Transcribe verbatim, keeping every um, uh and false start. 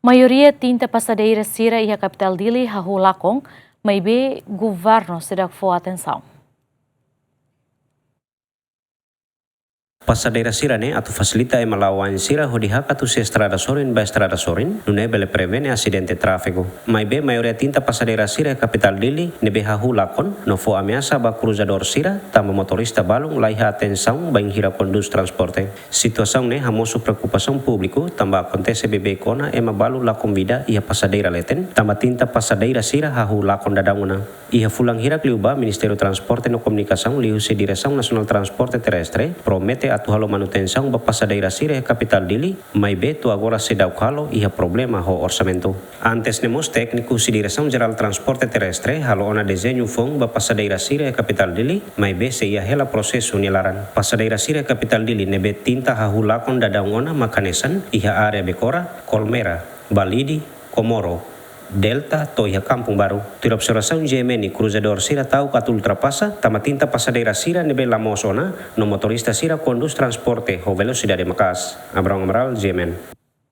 Maioria tinta pasadeira sira iha kapitál Dili hahú lakon, maibé governu seidauk fó atensaun. Pasadeira sira ne'e atu fasilita ema la'o ain sira hodi hakatu husi estrada sorin ba estrada sorin, nune'e bele prevene asidente tráfiku. Maibé maioria tinta pasadeira sira iha kapitál Dili ne'ebé hahú lakon no fó ameasa ba kruzadór sira, tanba motorista balun la iha atensaun bainhira kondús transporte. Situasaun ne'e hamosu preokupasaun públiku, tanba akontese beibeik ona ema balu lakon vida iha pasadeira leten, tanba tinta pasadeira sira hahú lakon daudaun ona. Iha fulan hirak liubá, Ministériu Transporte no Komunikasaun liuhusi Diresaun Nasionál Transporte Terrestre promete atu halo manutensaun ba pasadeira sira iha kapitál Dili, maibé to'o agora seidauk halo, iha problema ho orsamentu. Antes ne'e mós, tékniku husi Diresaun Jerál Transporte Terrestre halo ona dezeñu foun ba pasadeira sira iha kapitál Dili, maibé sei iha hela prosesu nia laran. Pasadeira sira iha kapitál Dili ne'ebé tinta hahú lakon daudaun ona mak hanesan iha área Bekora, Kolmera, Balide, Komoro, Delta, to'o iha Kampung Baru. Tuir observasaun GMN, kruzadór sira ta'uk atu ultrapasa, tanba tinta pasadeira sira ne'ebé la moos ona, no motorista sira kondús transporte ho velosidade maka'as. Abrão Amaral, GMN.